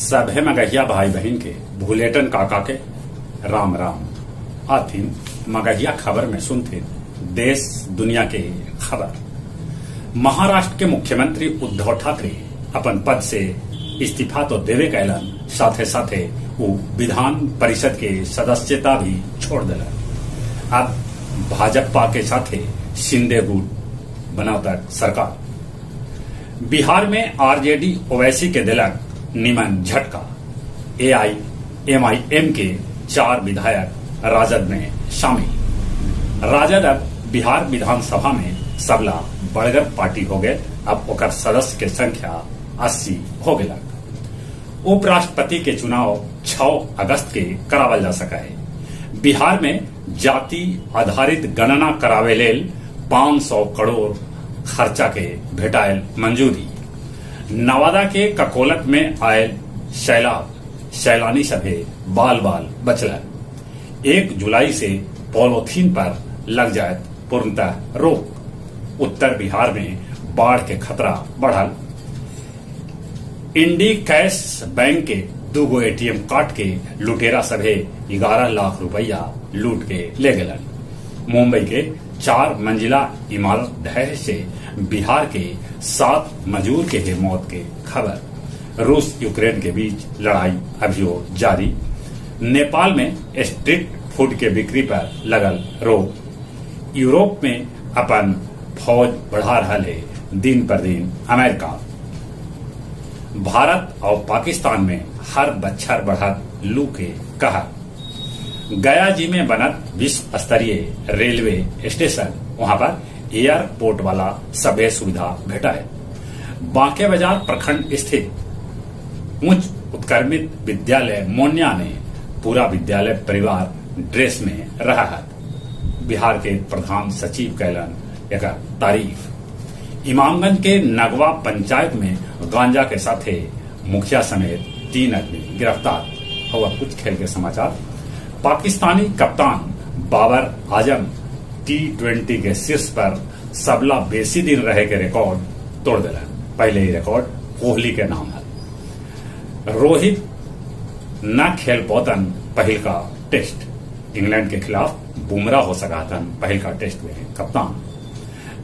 सभे मगहिया भाई बहिन के भुलेटन काका के राम राम। आथिन मगहिया खबर में सुनथिन देश दुनिया के खबर। महाराष्ट्र के मुख्यमंत्री उद्धव ठाकरे अपन पद से इस्तीफा तो देवे कैलन, साथे साथे उ विधान परिषद के सदस्यता भी छोड़ देलन। अब भाजपा के साथे शिंदे गुट बनावतक सरकार। बिहार में आरजेडी ओवैसी के देलक निमन झटका। एआईएमआईएम के 4 विधायक राजद में शामिल। राजद अब बिहार विधानसभा में सबला बड़गर पार्टी हो गए। अब ओकर सदस्य के संख्या 80 हो गया। उपराष्ट्रपति के चुनाव 6 अगस्त के करावल जा सका है। बिहार में जाति आधारित गणना करावे लेल 500 करोड़ खर्चा के भेटायल मंजूरी। नवादा के ककोलत में आयल सैलाब, सैलानी सभे बाल बाल बचलन। 1 जुलाई से पॉलोथीन पर लग जाए पूर्णतः रोक। उत्तर बिहार में बाढ़ के खतरा बढ़ल। इंडी कैश बैंक के 2 एटीएम कार्ड के लुटेरा सभे 11 लाख रुपया लूट के ले गलन। मुंबई के 4 मंजिला इमारत ढहे से बिहार के 7 मजदूर के है मौत के खबर। रूस यूक्रेन के बीच लड़ाई अभियो जारी। नेपाल में स्ट्रीट फूड के बिक्री पर लगल रोक। यूरोप में अपन फौज बढ़ा रहा है दिन पर दिन अमेरिका। भारत और पाकिस्तान में हर बच्छर बढ़त लू के कहर। गया जी में बनत विश्व स्तरीय रेलवे स्टेशन, वहां पर एयरपोर्ट वाला सभे सुविधा भेटा है। बांके बाजार प्रखंड स्थित उच्च उत्क्रमित विद्यालय मोन्या में पूरा विद्यालय परिवार ड्रेस में रहा है। बिहार के प्रधान सचिव कैलन एक तारीफ। इमामगंज के नगवा पंचायत में गांजा के साथे मुखिया समेत 3 आदमी गिरफ्तार। हुआ कुछ खेल के समाचार। पाकिस्तानी कप्तान बाबर आजम T20 के शीर्ष पर सबला बेसी दिन रहे के रिकॉर्ड तोड़ दिलन। पहले ही रिकॉर्ड कोहली के नाम है। रोहित न खेल पौतन पहल का टेस्ट। इंग्लैंड के खिलाफ बुमराह हो सका था पहल का टेस्ट में कप्तान।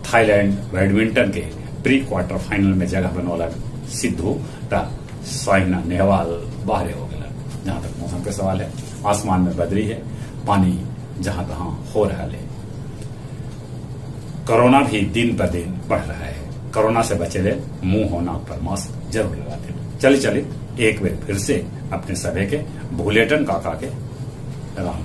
थाईलैंड बैडमिंटन के प्री क्वार्टर फाइनल में जगह बनौलक सिद्धू त साइना नेहवाल बाहर हो गया। जहां तक मौसम के सवाल है, आसमान में बदली है, पानी जहां तहां हो रहा है। कोरोना भी दिन पर दिन बढ़ रहा है। कोरोना से बचे ले मुंह और नाक पर मास्क जरूर लगाते। चली चली एक बार फिर से अपने सभे के भुलेटन काका के राम राम।